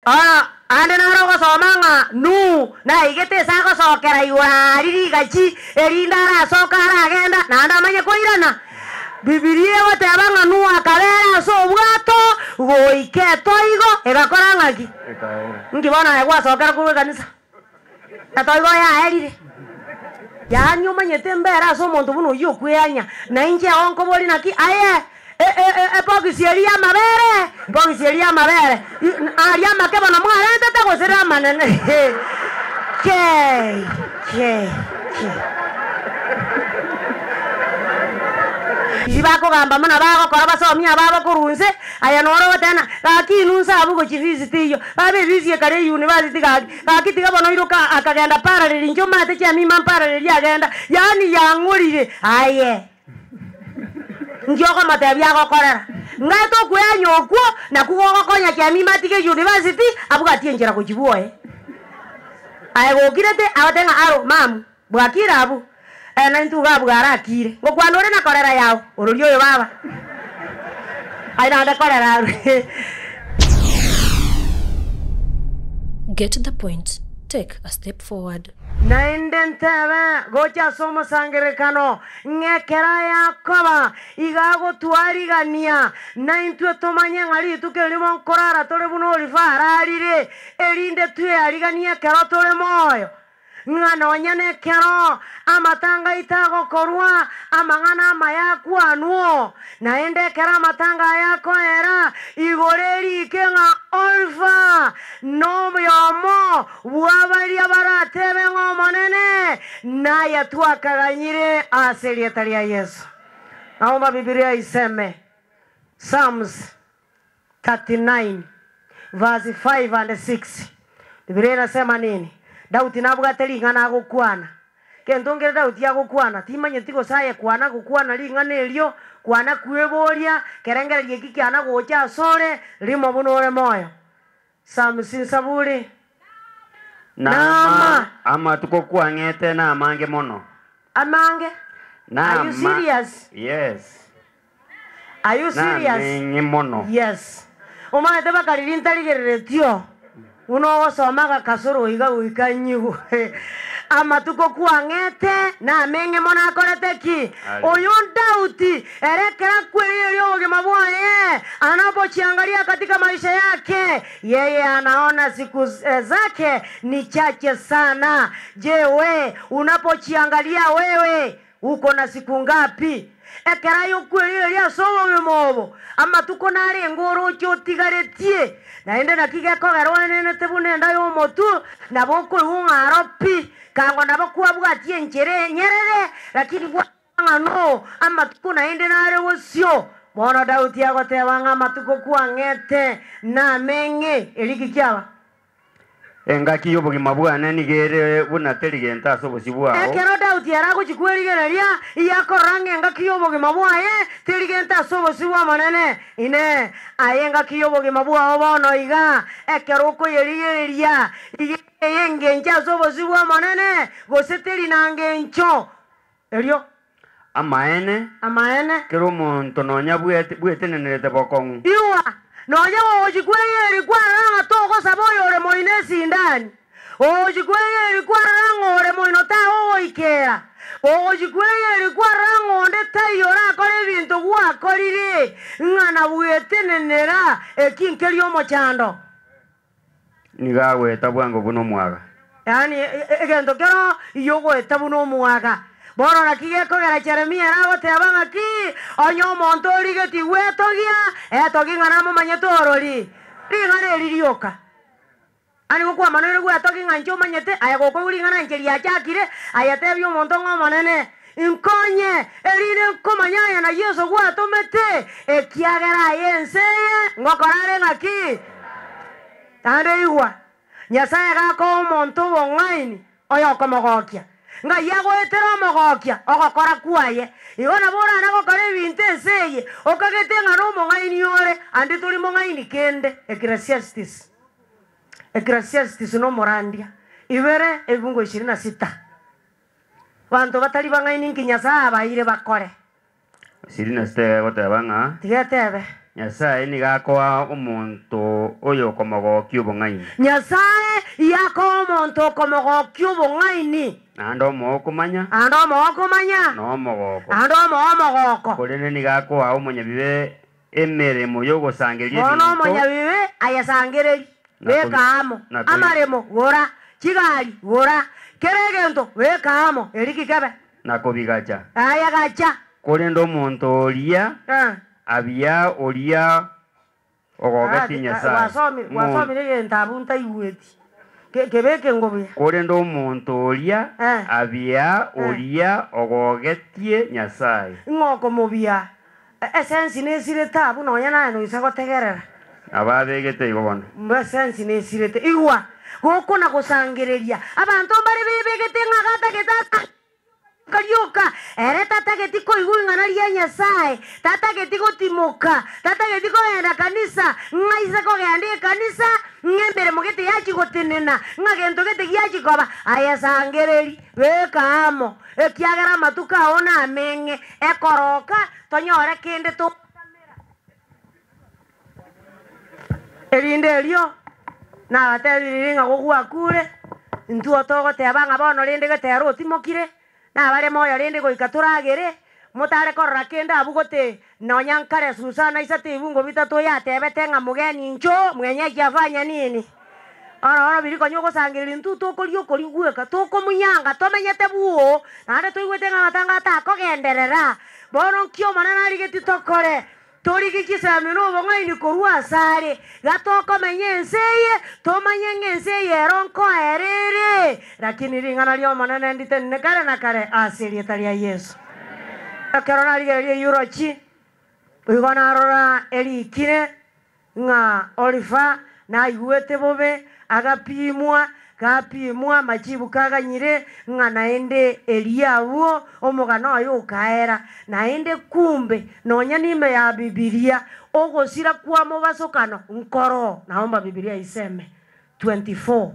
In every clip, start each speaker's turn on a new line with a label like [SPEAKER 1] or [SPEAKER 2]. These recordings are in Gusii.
[SPEAKER 1] Aa, ande naro ogosoma ng'a Nuhu naigete ase agosokera igoro aria rigachi, erinde arasoke aragenda, naende amanye koirana. Bibilia egoteba ng'a Nuhu akabera ase obwato goika etoigo egakora ng'aki? Nki bono aye gwasokera korwa ekanisa? Etoigo yaerire. Yaani omanyete mbere ase omonto buna oyio okweanya, na inche ao nkoborie naki aye ebogisi eria y'amabere, ebogisi eria y'amabere, aria amake bono mwarentete gose rire amanene? Kei, kei, kei. Riria bakogamba buna bagokora basomie ababo korwa inse, aye noro ogoteba ng'a gaki inwe inse abwo gochia fees teiyo, baba efees ekare eyunivasiti gaki. Gaki tiga bono oiroka akagenda parallel inche omanyete chiamima mparallel agenda yaani yang'orire aye nki okomotebia agokorera ngaete okweanya okwo nakwo gogokonya chiamima atige university abwatie enchera gochia bwoye aye gokirete agote ng'a aro mamu bwakire abwo eh naintwe iga abwo arakire ngokwana ore na korera yao orori oyo baba aye naende korera arwe.
[SPEAKER 2] Get the point, take a step forward.
[SPEAKER 1] Naende ntebe gocha ase omosangererekano, ng'a ekero ayakoba, iga agotwarigania, naintwe tomanye ng'a rituko erimo nkorara tore buna Olifa ararire, erinde tweariganie ekero tore moyo. Ng'a nonya nekero amatanga aito agokorwa, amang'ana amaya akwanwo, naende ekero amatanga aya akoera, igoro erike ng'a Olifa noyomo bw'abaria baratebe ng'a Omonene, naye twakaganyire ase erieta ria Yeso. Naomba Bibilia iseme, Psalms 39 verse 5 and 6, Bibilia inasema nini? Daudi nabwate ring'ana agokwana. Gento nkere Daudi agokwana, timanyeti gose aye kwana gokwana ring'ana erio, kwana kweboria, kerengererio eki kiana gocha asore, rimo buna ore moyo. Psalms Nsaburi.
[SPEAKER 3] Naama, amatuko kwang'ete namange mono.
[SPEAKER 1] Amange? Are you
[SPEAKER 3] Naama,
[SPEAKER 1] serious?
[SPEAKER 3] yes.
[SPEAKER 1] Are you serious?
[SPEAKER 3] Nameng'e mono.
[SPEAKER 1] Yes. Omanyete bakariri ntarigereretio buna ogosoma agakasoro iga goika nyigwe. Amatuko kwang'ete nameng'e mono akorete ki?
[SPEAKER 3] Are.
[SPEAKER 1] Oyo Daudi ere ekero akwerigereria obogima bwaye, anapochiangalia katika maisha yake, yeye anaona siku zake ni chache sana. Je, we unapochiangalia wewe uko na siku ngapi? Ekero aye okwerigereria ase obogima obo, amatuko narenge oroche otigaretie, naende naki gekogera oenenete buna enda y'omotwe, nabo okoigwa ng'a aro pi, kango nabo kwabwatia enchera enyerere, lakini gwa ng'a no amatuko naende nare bosio. Bono Daudi agoteba ng'a amatuko kwang'ete nameng'e, eriki kiaba.
[SPEAKER 3] Engaki y'obogima bwane nigo ere buna teri gento ase obosio bwao.
[SPEAKER 1] Ekero Daudi ere agochia kwerigereria, iyakorora ng'a engaki y'obogima bwaye teri gento ase obosio bw'Omonene. Inee! Aye engaki y'obogima bwao bono iga, ekero okoyerigereria, iga ere ey'engencho ase obosio bw'Omonene, gose teri na ngencho? Erio.
[SPEAKER 3] Amaene.
[SPEAKER 1] Amaene.
[SPEAKER 3] Kera omonto nonya bwetenenerete bokong'u.
[SPEAKER 1] Igwa, nonya gogochia kweyeri kwarora ng'a togosaba oyore moino esindani, gogochia kweyeri kwarora ng'a ore moino tagogoikera, gogochia kweyeri kwarora ng'a onde taiyo orakore ebinto gwakorire, ng'a na bwetenenera, eki nkeria omochando.
[SPEAKER 3] Nigo agoeta bwango buna omwaga.
[SPEAKER 1] Yaani egento kero iy'ogoeta buna omwaga. Bono naki gekogera Jeremia ere agoteba ng'aki, Onye omonto origetie gwetogia, etogie ng'a namomanyete orori. Ring'ana eri rioka. Yaani gokwamanoire gwetogia ng'a inche omanyete, aye gokoigwa ring'ana inche riachakire, aye tebia omonto ng'a Omonene, inkonye, erinde nkomanye aye na Yeso gwatomete, ekiagera aye ense eye ngokora are ng'aki? Naende igwa, Nyasae gakoa omonto obong'aini oyokomogokia, ng'ai agoetera omogokia ogokora kwaye. Igo nabo orana gokora ebinto ense eye, okagete ng'a nomong'aini ore, ande tori mong'aini kende. Ecclesiastes Ecclesiastes nomorandia, ibere ebibungo ishirini na sita. Banto batari bang'aini nki Nyasae abaeire bakore?
[SPEAKER 3] Ishirini na sita egoteba ng'a.
[SPEAKER 1] Tiga etebe.
[SPEAKER 3] Nyasae nigo akoa omonto oyokomogokia obong'aini.
[SPEAKER 1] Nyasae iyakoa omonto okomogokia obong'aini.
[SPEAKER 3] Naende omoa okomanya.
[SPEAKER 1] Naende omoa okomanya.
[SPEAKER 3] Na omogoko.
[SPEAKER 1] Naende omoa omogoko.
[SPEAKER 3] Korende nigo akoa omonyabibe emeremo y'ogosangereria
[SPEAKER 1] Bono
[SPEAKER 3] ebinto.
[SPEAKER 1] omonyabibe ayesangererie,
[SPEAKER 3] Na kobi-
[SPEAKER 1] beka amo,
[SPEAKER 3] na kobi-
[SPEAKER 1] amaremo, gora, chigari, gora, kera egento, beka amo, eriki kebe.
[SPEAKER 3] Na kobigacha.
[SPEAKER 1] Aye gacha.
[SPEAKER 3] Korende omonto oria
[SPEAKER 1] Eh.
[SPEAKER 3] Abia oria ogogetie Nyasae.
[SPEAKER 1] Gwasomire, gwasomire egento abwo ntaigweti. Ke- kebeke ngobuya.
[SPEAKER 3] Korende omonto oria
[SPEAKER 1] Eh.
[SPEAKER 3] abia
[SPEAKER 1] Eh.
[SPEAKER 3] oria ogogetie Nyasae.
[SPEAKER 1] Ng'o okomobia? E- Esensi nesirete abwo nonya naye noisa gotegerera.
[SPEAKER 3] Nabo abegete igo bono.
[SPEAKER 1] Esensi nesirete. Igwa, gokona gosangereria. Abanto mbare bebegete ng'a gatagete asa. Rioka, ere tatageti koigwa ing'ana ria Nyasae, tatageti gotimoka, tatageti kogenda kanisa, ng'a ise kogenda ekanisa, ng'a emeremo gete yachia gotenena, ng'a gento gete giachia koba, aye sangereri, beka amo, ekiagera amatuko ao nameng'e, ekoroka tonyore kende togotamera. Erinde erio nabatebirie ng'a gogwakure, intwe togoteba ng'a bono rende getero otimokire, nabare moyo rende goika toragere, motare korora kende abwo gote nonya nkare Susana isato ebungo bitato oyatebete ng'a mogeni inchuo mwenyeji afanya nini? Oro oro biria konya ogosangereria intwe tokoria okorigweka, tokomunyanga, tomenyete bwoo, naende toigwete ng'a amatanga atakogenderera. Bono nki Omonene arigetie tokore? Torigie chisemi na obong'aini korwa asare, gatokomenya ense eye, tomanye ng'a ense eye ero nkoera ere. Lakini ring'ana ri'Omonene nditenene kare na kare ase erieta ria Yeso. Ekero narigereria eyurochi, igo narora erikire Ng'a Orifa naigwete bobe, agapimwa, gapimwa amachibu kaganyire, ng'a naende erio abwo omogano oye okaera. Naende kumbe, nonya nime ya Bibilia, ogosira kwa mobasokano nkoroo. Naomba Bibilia iseme 24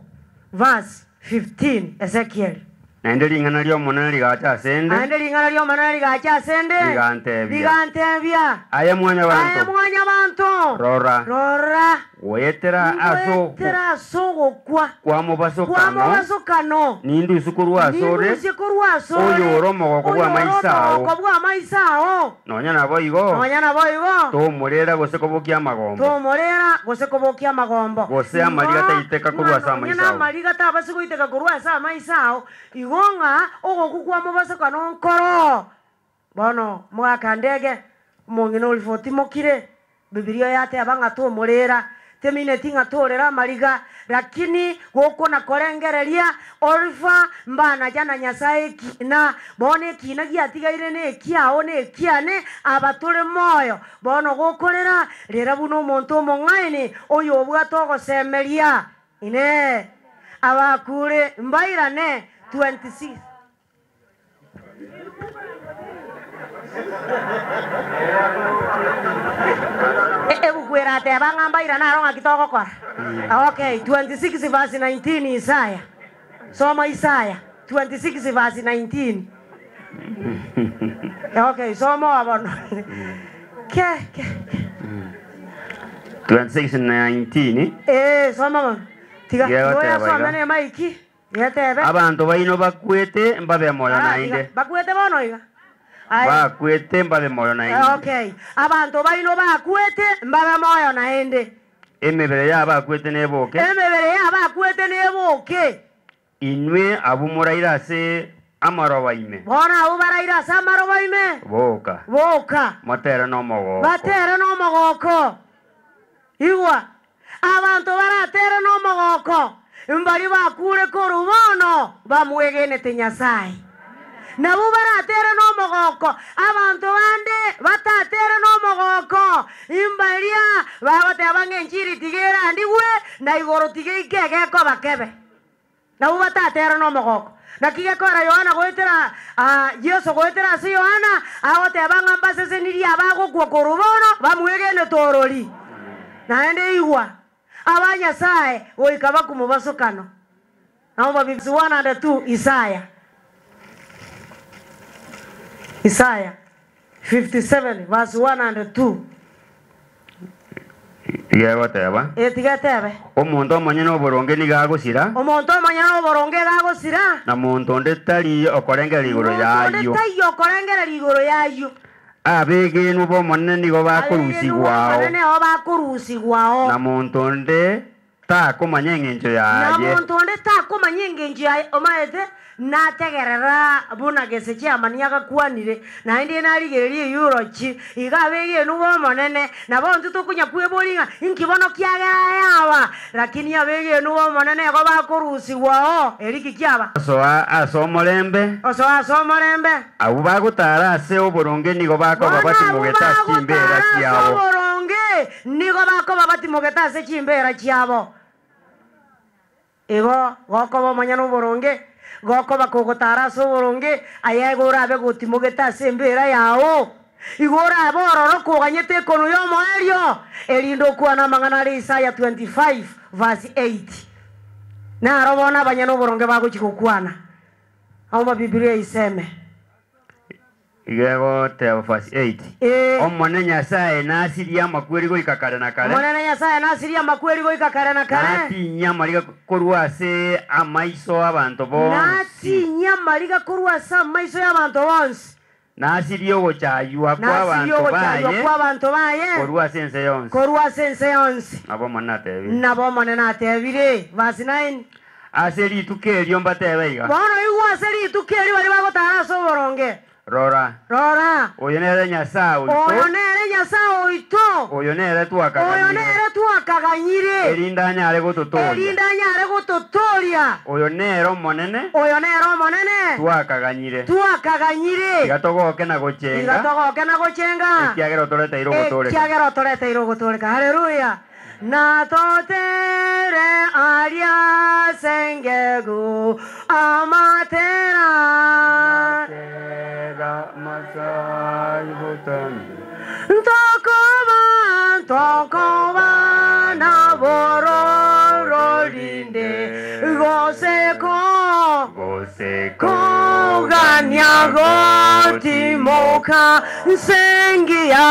[SPEAKER 1] verse 15, Ezekieli.
[SPEAKER 3] Naende ring'ana ri'Omonene rigacha asende.
[SPEAKER 1] Naende ring'ana ri'Omonene rigacha asende.
[SPEAKER 3] Rigantebia.
[SPEAKER 1] Rigantebia.
[SPEAKER 3] Aye Mwanyabanto.
[SPEAKER 1] Aye Mwanyabanto.
[SPEAKER 3] Rora.
[SPEAKER 1] Rora.
[SPEAKER 3] Goetera ase
[SPEAKER 1] Goetera ase ogokwa.
[SPEAKER 3] Kwa mobasokano.
[SPEAKER 1] Kwa mobasokano.
[SPEAKER 3] Nindusie korwa asore.
[SPEAKER 1] Nindusie korwa asore.
[SPEAKER 3] Oyore omogoko bw'amaiso ao.
[SPEAKER 1] Oyore omogoko bw'amaiso ao.
[SPEAKER 3] Nonya naboigo.
[SPEAKER 1] Nonya naboigo.
[SPEAKER 3] Tomorera gose kobokia amagombo.
[SPEAKER 1] Tomorera gose kobokia amagombo.
[SPEAKER 3] Gose amariga taiteka korwa ase amaiso ao.
[SPEAKER 1] Nonya namariga tabasi goiteka korwa ase amaiso ao. Igo ng'a ogokwa kwa mobasokano nkoro. Bono mogaka ndege, omong'ina o rifoti mokire, Bibilia yateba ng'a tomorera, temineti ng'a torere amariga, lakini gokona korengereria Orifa mbanacha na Nyasae ekina, bono ekina giatigaire nekiao na ekiane, aba tore moyo. Bono gokorera, rera buna omonto omong'aini, oyobwate ogosemeria. Inee! Abakure mbairane? 26. Ebuku erateba ng'a mbairane aro ng'aki togokora. Okay, 26 verse 19 Isaya. Soma Isaya 26 verse 19. Okay, soma oa bono. Ke, ke, ke.
[SPEAKER 3] 26:19.
[SPEAKER 1] Eh, soma bono. Tiga,
[SPEAKER 3] Tiga
[SPEAKER 1] tiga
[SPEAKER 3] goteba
[SPEAKER 1] oyasome
[SPEAKER 3] iga.
[SPEAKER 1] ne maiki. Getebe.
[SPEAKER 3] Abanto baino bakwete mbabe moyo
[SPEAKER 1] Ah,
[SPEAKER 3] naende.
[SPEAKER 1] iga. Bakwete bono iga. Aye.
[SPEAKER 3] Bakwete mbabe moyo naende.
[SPEAKER 1] Okay. Abanto baino bakwete mbabe moyo naende.
[SPEAKER 3] Emebere y'abakwete neboke.
[SPEAKER 1] Emebere y'abakwete neboke.
[SPEAKER 3] Inwe abwo moraire ase amaroba ime.
[SPEAKER 1] Bono abwo baraire ase amaroba ime.
[SPEAKER 3] Boka.
[SPEAKER 1] Boka.
[SPEAKER 3] Motere nomogoko.
[SPEAKER 1] Batere nomogoko. Igwa, abanto baratere nomogoko, mbaria bakure korwa bono bamwegenete Nyasae. Nabwo baratere nomogoko, abanto bande batatere nomogoko, imbaria bagoteba ng'a enchiri tiga erandigwe, na igoro tiga eike egekoba kebe. Nabwo batatere nomogoko. Naki gekora Yohana goetera Yeso goetera ase Yohana, agoteba ng'a mbasesenirie abagokwa korwa bono bamwegenete orori. Naende igwa, aba Nyasae goika bakwe mobasokano. Nabo babibisi 102 Isaya. Isaya 57 verse 1 and 2.
[SPEAKER 3] Iga egoteba.
[SPEAKER 1] Ee, tiga etebe.
[SPEAKER 3] Omonto omonyene oboronge nigo agosira.
[SPEAKER 1] Omonto omonyene oboronge iga agosira.
[SPEAKER 3] Na monto onde tari okorengereria igoro
[SPEAKER 1] Monto onde
[SPEAKER 3] y'ayio.
[SPEAKER 1] taiyo okorengereria igoro y'ayio.
[SPEAKER 3] Abegenwa b'Omonene nigo
[SPEAKER 1] Abegenwa
[SPEAKER 3] bakorusigwao.
[SPEAKER 1] b'Omonene nigo bakorusigwao.
[SPEAKER 3] Na monto onde takomanya engencho
[SPEAKER 1] Na
[SPEAKER 3] yaye.
[SPEAKER 1] monto onde takomanya engencho yaye. Omanyete, nategerera buna gese chiamani agakwanire, naende narigereria eyurochi, iga abegenwa b'Omonene, nabo intwe tokonya kweboria ng'a inki bono kiagera aya aba? Lakini abegenwa b'Omonene igo bakorusigwao, erio ki kiaba?
[SPEAKER 3] Osoa ase omorembe.
[SPEAKER 1] Osoa ase omorembe.
[SPEAKER 3] Abwo bagotara ase oboronge nigo bakoba
[SPEAKER 1] Bono abwo
[SPEAKER 3] batimogete ase chimbeera
[SPEAKER 1] bagotara ase
[SPEAKER 3] chiabo.
[SPEAKER 1] oboronge nigo bakoba batimogete ase chimbeera chiabo. Igo gokoba omonyene oboronge, gokoba kogotara ase oboronge, aye igo orabe gotimogete ase embeera yao. Igo orabe ororo koganyete ekonu y'omoerio, erinde okwane amang'ana are Isaya 25 verse 8. Naro bono abanyene oboronge bagochia gokwana. Omba Bibilia iseme.
[SPEAKER 3] Iga egoteba verse 8,
[SPEAKER 1] Ee.
[SPEAKER 3] Omonene Nyasae nasirie amakweri goika kare na kare.
[SPEAKER 1] Omonene Nyasae nasirie amakweri goika kare na kare.
[SPEAKER 3] Natinyie amariga korwa ase amaiso 'abanto bonsi.
[SPEAKER 1] Natinyie amariga korwa ase amaiso y'abanto bonsi.
[SPEAKER 3] Nasirie ogochaywa
[SPEAKER 1] Nasirie
[SPEAKER 3] kw'abanto
[SPEAKER 1] ogochaywa
[SPEAKER 3] baye
[SPEAKER 1] kw'abanto baye
[SPEAKER 3] korwa ase ense yonsi.
[SPEAKER 1] korwa ase ense yonsi.
[SPEAKER 3] Nabo Omonene atebire.
[SPEAKER 1] Nabo Omonene atebire. Verse 9.
[SPEAKER 3] Ase rituko erio mbatebe iga.
[SPEAKER 1] Bono igwa ase rituko erio baria bagotara ase oboronge.
[SPEAKER 3] Rora,
[SPEAKER 1] Rora,
[SPEAKER 3] oyo nere Nyasae oito.
[SPEAKER 1] Oyo nere Nyasae oito.
[SPEAKER 3] Oyo nere
[SPEAKER 1] Oyo
[SPEAKER 3] twakaganyire.
[SPEAKER 1] nere twakaganyire.
[SPEAKER 3] Erinde anyare gototooria.
[SPEAKER 1] Erinde anyare gototooria.
[SPEAKER 3] Oyo nere Omonene.
[SPEAKER 1] Oyo nere Omonene.
[SPEAKER 3] Twakaganyire.
[SPEAKER 1] Twakaganyire.
[SPEAKER 3] Tiga togoke na
[SPEAKER 1] Tiga
[SPEAKER 3] gochenga.
[SPEAKER 1] togoke na gochenga.
[SPEAKER 3] Ekiagera otoreteire ogotooreka.
[SPEAKER 1] Ekiagera otoreteire ogotooreka. Haleluya! Na totere aria ase engegu amatera. Ntokoba, ntokoba na bororo rinde, gose ko, kogania gotimoka nsengiya.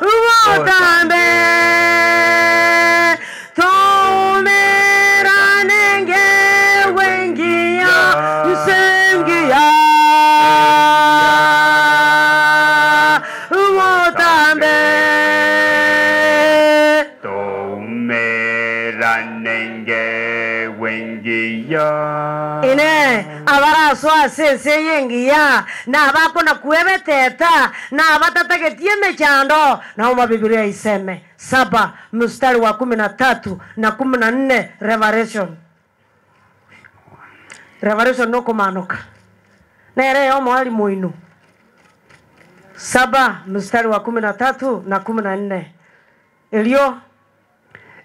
[SPEAKER 1] Botambe toumerane ngewe ngiya nsengiya. Botambe
[SPEAKER 3] Toumerane ngewe ngiya.
[SPEAKER 1] Inee, abarasoe ase ense eye engiya, na abakona kwebeteta, na abatatagetie emechando? Naomba Biblia iseme saba mstari wa 13 na 14 Revelation. Revelation nokomanoka. Nere yomo oino. Saba mstari wa 13 na 14. Erio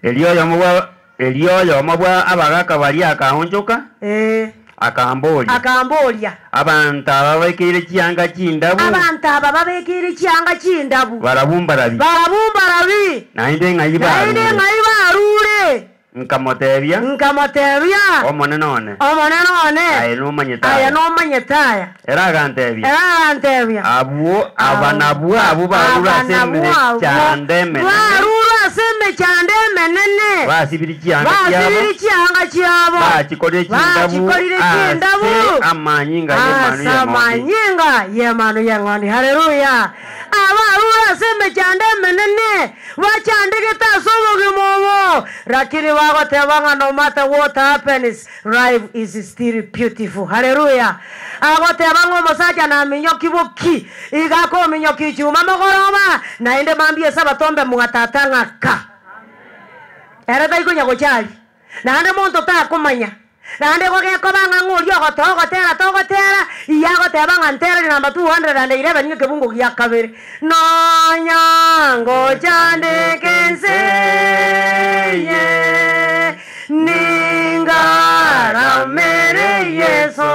[SPEAKER 3] Erio oyomo bwa erio oyomo bwa abagaka baria akaonchoka
[SPEAKER 1] ee,
[SPEAKER 3] akamboria
[SPEAKER 1] akamboria
[SPEAKER 3] abanto aba babekeire chianga chindabu
[SPEAKER 1] Abanto aba babekeire chianga chindabu
[SPEAKER 3] barabwo mbarabi
[SPEAKER 1] barabwo mbarabi
[SPEAKER 3] naende ng'ai
[SPEAKER 1] naende
[SPEAKER 3] barure
[SPEAKER 1] ng'ai barure
[SPEAKER 3] Nkamotebia
[SPEAKER 1] Nkamotebia
[SPEAKER 3] Omonene one
[SPEAKER 1] Omonene one
[SPEAKER 3] aye nomanyete
[SPEAKER 1] aye
[SPEAKER 3] aya.
[SPEAKER 1] nomanyete aya.
[SPEAKER 3] Ere agantebia
[SPEAKER 1] Ere agantebia
[SPEAKER 3] Abwo aba nabwo abwo barure
[SPEAKER 1] Aba
[SPEAKER 3] ase
[SPEAKER 1] nabwo abwo
[SPEAKER 3] emechando emenene
[SPEAKER 1] barure ase emechando emenene
[SPEAKER 3] basibiri chianga chiabo
[SPEAKER 1] basibiri chianga chiabo
[SPEAKER 3] bachikorire chindabu
[SPEAKER 1] bachikorire chindabu
[SPEAKER 3] ase amanyinga y'emanu
[SPEAKER 1] ase
[SPEAKER 3] y'eng'ondi.
[SPEAKER 1] amanyinga y'emanu y'eng'ondi. Haleluya! Abarure ase emechando emenene, bachandegete ase obogima obo, lakini bagoteba ng'a no matter what happens, life is still beautiful. Haleluya! Agoteba ng'a omosacha naminyoki boki, iga akominyoki ichuma mogoroba, naende mambia esabato mbe mwatata ng'aka. Ere taikonya gocharia, naende monto takomanya. Naende igo gekoba ng'a ng'oria ogotoa ogotera togotera, iyio agoteba ng'a ntereri namba 211 ng'ekebungo gia kabere. Nonya ngochandeka ense eye, ningaramere Yeso.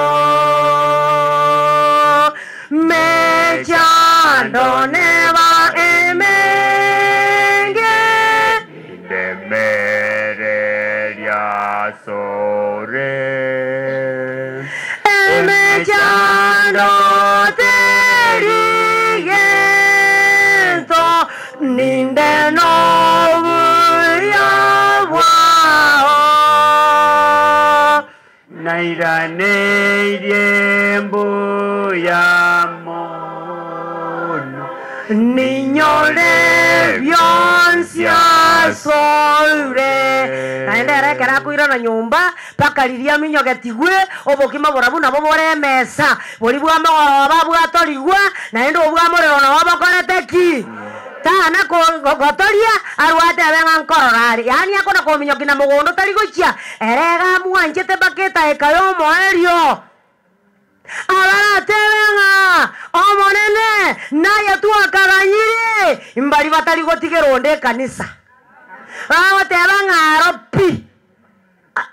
[SPEAKER 1] Mechando neba emenge.
[SPEAKER 3] Indemereria asore.
[SPEAKER 1] Emechando teri gento.
[SPEAKER 3] Nairaneirie mbuya mono.
[SPEAKER 1] Ninyore bionsi asore. Naende ere ekero akoirana nyomba, mpaka riria aminyogetigwe, obokima borabu nabo bore emesa, boria bwa mogoroba bwatorigwa, naende obwa morero nabo bokorete ki? Tana gotoria, arwe atebe ng'a nkorora are. Yaani akona kominyokia na mogondo tari gochia, ere iga amwanchete mpaka etaeka y'omoerio. Abaratebe ng'a, Omonene, naye twakaganyire, mbaria batari gotigera onde ekanisa. Bagoteba ng'a aro pi,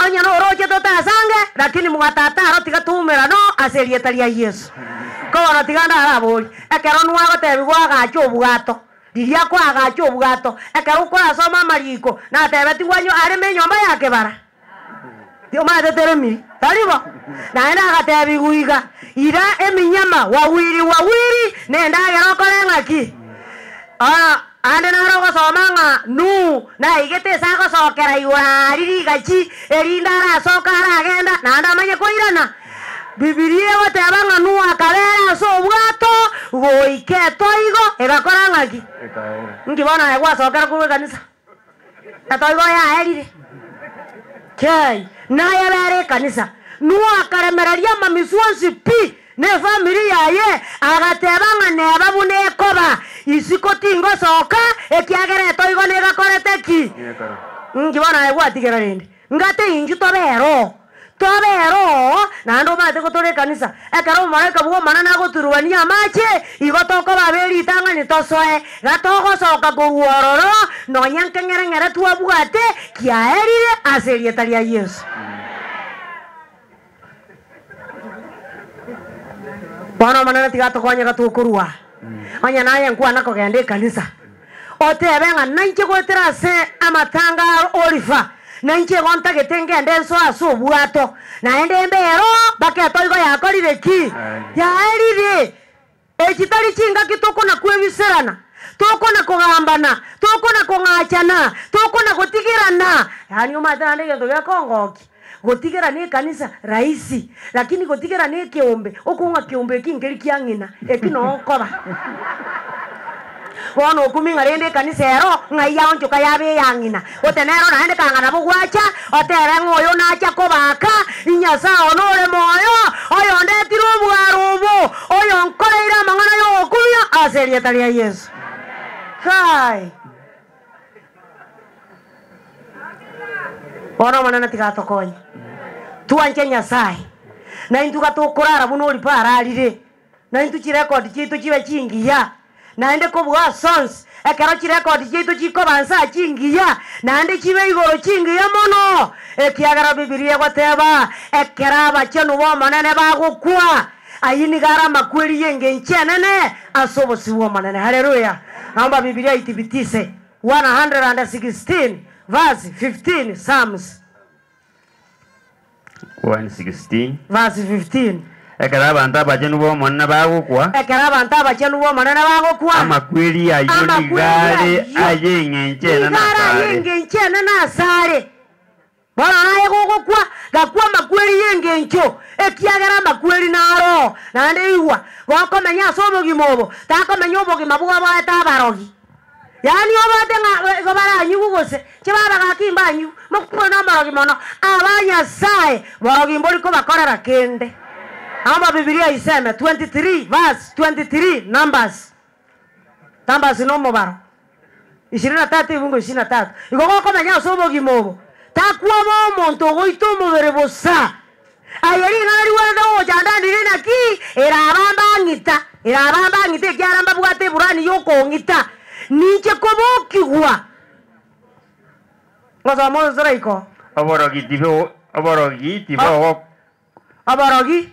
[SPEAKER 1] onye noroche totasange, lakini mwatata aro tiga toumerane oo ase erieta ria Yeso. Kobono tiga ndaraborie, ekero nwagotebigwa agache obwato, riria akoagacha obwato, ekero okorasoma amariko, natebetigwe anywe areme enyomba ya kebara. Omanyete teremiri, tari bo? Naende agatebigwa iga, Ira eminyama wawili wawili, na endagera okore ng'aki? Bono ande naro ogosoma ng'a Nuhu naigete ase agosokera igoro aaria rigachi, erinde arasoke aragenda, naende amanye koirana. Bibilia egoteba ng'a Nuhu akabera ase obwato goika etoigo egakora ng'aki? Nki bono aye gwasokera korwa ekanisa? Etoigo yaerire. Kei, naye bere ekanisa. Nuhu akaremereria amamisu onsi pi, na efamiri yaye, agateba ng'a neba buna ekoba, isiko tingosoka, ekiagera etoigo negakorete ki? Nki bono aye gwatigera rende? Ngate inchuo tobere oo. Tobere oo, naende omanyete gotora ekanisa. Ekero omomalaika bw'Omonene agoturubania amache, igo tokoba abe ritang'ani tosoe. Gatogosoka korwa ororo, nonya nkeng'ereng'ere twabwate, kiaerire ase erieta ria Yeso. Bono Omonene tiga atokonye gatokorua. Onye naye nkwana kogenda ekanisa, otebe ng'a nainche goetera ase amatanga a Orifa, nainche igo ntagete ngende nsoe ase obwato, naende mbe ero mpaka etoigo yakorire ki? Yaerire. Echi tari chingaki tokona kwebiserana, tokona kogambana, tokona kong'achana, tokona gotigerana. Yaani omanyete naende egento gekongokia, gotigerana ekanisa rahisi, lakini gotigerana ekeombe, okong'a keombe eki nkeri kia ng'ina, eki noo nkoba. Bono okumia ng'a rende ekanisa ero ng'ai yaonchoka yaba eya ng'ina, gote nero naende kanga nabo gwacha, otebe ng'a oyo nacha kobaaka, Nyasae one ore moyo, oyondetire obwaro obo, oyonkoreire amang'ana y'ogokumia ase erieta ria Yeso. Kai! Bono Omonene tiga atokonye, twanche Nyasae, na intwe gatokorara buna Oripa ararire. Naintwe chirekodi chiaito chibe chingiya, naende kobua ase onsi, ekero chirekodi chiaito chikoba nsa chingiya, naende chibe igoro chingiya mono, ekiagera Bibilia egoteba, Ekero abachenu b'Omonene bagokwa, ayio nigo are amakweri y'engencho enene ase obosio bw'Omonene. Haleluya! Naomba Bibilia itibitise 116 verse 15 Psalms.
[SPEAKER 3] 1:16.
[SPEAKER 1] Verse 15.
[SPEAKER 3] Ekero abanto abachenu b'Omonene bagokwa.
[SPEAKER 1] Ekero abanto abachenu b'Omonene bagokwa.
[SPEAKER 3] Amakweri ayio nigo
[SPEAKER 1] Amakweri
[SPEAKER 3] are
[SPEAKER 1] ayio
[SPEAKER 3] ay'engencho enene
[SPEAKER 1] nigo are
[SPEAKER 3] asare.
[SPEAKER 1] ay'engencho enene asare. Bono naye gogokwa, gakwa amakweri y'engencho, ekiagera amakweri naro. Naende igwa, gokomenya ase obogima obo, takomenya obogima bw'oboete abarogi. Yaani obwate ng'a igo baranyigwe gose chibaba gaki mbanyigwe, mokwe nomorogi mono. Aba Nyasaye borogi mbori kobakorera kende. Naomba Bibilia iseme 23 verse 23 Numbers. Numbers nomobaro 23 ebungo 23. Igo gokomenya ase obogima obo, takwaba omonto ogoita omobere bosa. Aye ring'ana rigwenerete gogochanda ndire naki? Erabambe ang'ita, erabambe ang'ita ekiagera mbabwate eburani y'okong'ita, ninche kobokigwa. Ngosoma onsore iko.
[SPEAKER 3] Oborogi tibo oborogi tibogo
[SPEAKER 1] Oborogi.